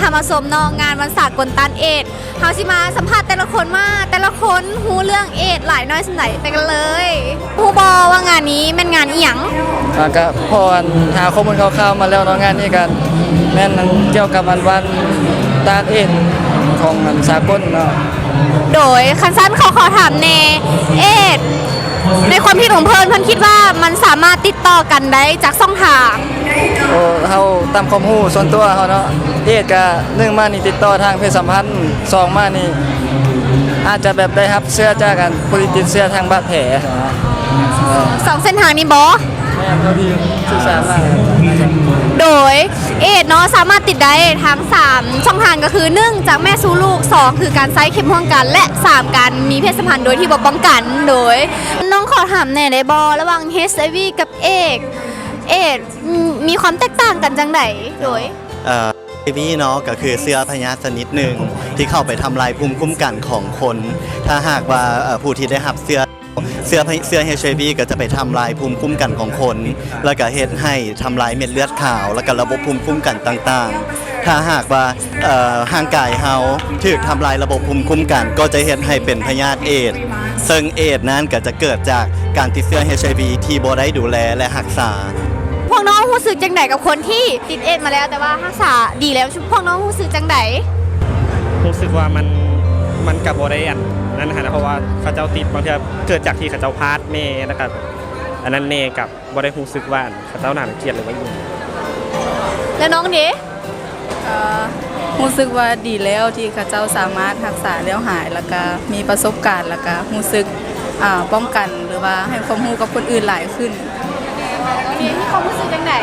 ເຮົາມາຊົມເນາະ ງານວັນສາກົນຕ້ານເອດ ເຮົາຊິມາສຳພາດແຕ່ລະຄົນວ່າ ແຕ່ລະຄົນຮູ້ເລື່ອງເອດຫຼາຍນ້ອຍສ່ຳໃດ ໄປກັນເລີຍ. ຮູ້ບໍ່ວ່າງານນີ້ແມ່ນງານອີ່ຫຍັງ? ອ່າ ກະພໍອັນຫາຂໍ້ມູນຄ່າວໆມາແລ້ວເນາະ ງານນີ້ກະແມ່ນອັນກ່ຽວກັບອັນວັນຕ້ານເອດຂອງອັນສາກົນເນາະ. ໂດຍ ຄັນຊັ້ນເຂົາຂໍຖາມແດ່ ເອດ ໃນຄວາມຄິດຂອງເພິ່ນ ເພິ່ນຄິດວ່າມັນສາມາດຕິດຕໍ່ກັນໄດ້ຈາກຊ່ອງທາງ? ໂອ້ ເຮົາຕາມຄວາມຮູ້ສ່ວນຕົວເຮົາເນາະ ເອດກະ ໜຶ່ງມານີ້ຕິດຕໍ່ທາງເພດສຳພັນ ສອງມານີ້ອາດຈະແບບໄດ້ຮັບເຊື້ອຈາກອັນຜູ້ທີ່ຕິດເຊື້ອທາງບາດແຜ. ສອງເສັ້ນທາງນີ້ບໍ? ແມ່ນ ເທົ່າທີ່ສຶກສາມາ. ໂດຍ ເອດເນາະ ສາມາດຕິດໄດ້ທາງສາມຊ່ອງທາງ ກະຄື ໜຶ່ງ ຈາກແມ່ສູ່ລູກ ສອງ ຄືການໃຊ້ເຂັມຮ່ວມກັນ ແລະ ສາມ ການມີເພດສຳພັນໂດຍທີ່ບໍ່ປ້ອງກັນ. ໂດຍ ນ້ອງຂໍຖາມແດ່ໄດ້ບໍ່ ລະຫວ່າງ ເອດ ກັບ ເອດ ເອດ ມີຄວາມແຕກຕ່າງກັນຈັ່ງໃດ? ໂດຍ ເອີ ເອດ ເນາະ ກະຄືເຊື້ອພະຍາດຊະນິດໜຶ່ງທີ່ເຂົ້າໄປທຳລາຍພູມຄຸ້ມກັນຂອງຄົນ. ຖ້າຫາກວ່າ ເອີ ຜູ້ທີ່ໄດ້ຮັບເຊື້ອ ເຊື້ອ ເຊື້ອ ເອດ ກະຈະໄປທຳລາຍພູມຄຸ້ມກັນຂອງຄົນ ລະກະເຮັດໃຫ້ທຳລາຍເມັດເລືອດຂາວ ລະກະລະບົບພູມຄຸ້ມກັນຕ່າງໆ. ຖ້າຫາກວ່າ ເອີ ຮ່າງກາຍເຮົາຖືກທຳລາຍລະບົບພູມຄຸ້ມກັນ ກໍຈະເຮັດໃຫ້ເປັນພະຍາດເອດ ເຊິ່ງເອດນັ້ນກະຈະເກີດຈາກການຕິດເຊື້ອ ເອດ ທີ່ບໍ່ໄດ້ດູແລ ແລະ ຮັກສາ. ພວກນ້ອງຮູ້ສຶກຈັ່ງໃດກັບຄົນທີ່ຕິດເອດມາແລ້ວ ແຕ່ວ່າຮັກສາດີແລ້ວ ພວກນ້ອງຮູ້ສຶກຈັ່ງໃດ? ຮູ້ສຶກວ່າມັນ ມັນກະບໍ່ໄດ້ອັນນັ້ນຫັ້ນນະ ເພາະວ່າເຂົາເຈົ້າຕິດ ບາງເທື່ອເກີດຈາກທີ່ເຂົາເຈົ້າພາດແດ່ ລະກະອັນນັ້ນແດ່ ກະບໍ່ໄດ້ຮູ້ສຶກວ່າເຂົາເຈົ້າໜ້າລັງກຽດ ຫຼືວ່າອີ່ຫຍັງ. ແລ້ວນ້ອງເດ? ກະຮູ້ສຶກວ່າດີແລ້ວທີ່ເຂົາເຈົ້າສາມາດຮັກສາແລ້ວຫາຍ ລະກະມີປະສົບການ ລະກະຮູ້ສຶກ ອາ ປ້ອງກັນ ຫຼືວ່າໃຫ້ຄວາມຮູ້ກັບຄົນອື່ນຫຼາຍຂຶ້ນ. ມີຄວາມຮູ້ສຶກຈັ່ງໃດ?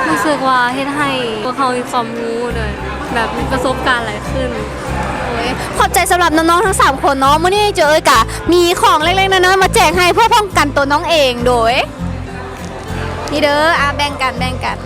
ຮູ້ສຶກວ່າເຮັດໃຫ້ພວກເຮົາມີຄວາມຮູ້ໂດຍ ແບບມີປະສົບການຫຼາຍຂຶ້ນ. ໂດຍ ຂອບໃຈສຳລັບນ້ອງໆທັງສາມຄົນເນາະ. ມື້ນີ້ເຈົ້າເອີຍກະມີຂອງເລັກໆນ້ອຍໆມາແຈກໃຫ້ເພື່ອປ້ອງກັນຕົວນ້ອງເອງ. ໂດຍ ນີ້ເດີ ອາ ແບ່ງກັນ ແບ່ງກັນ.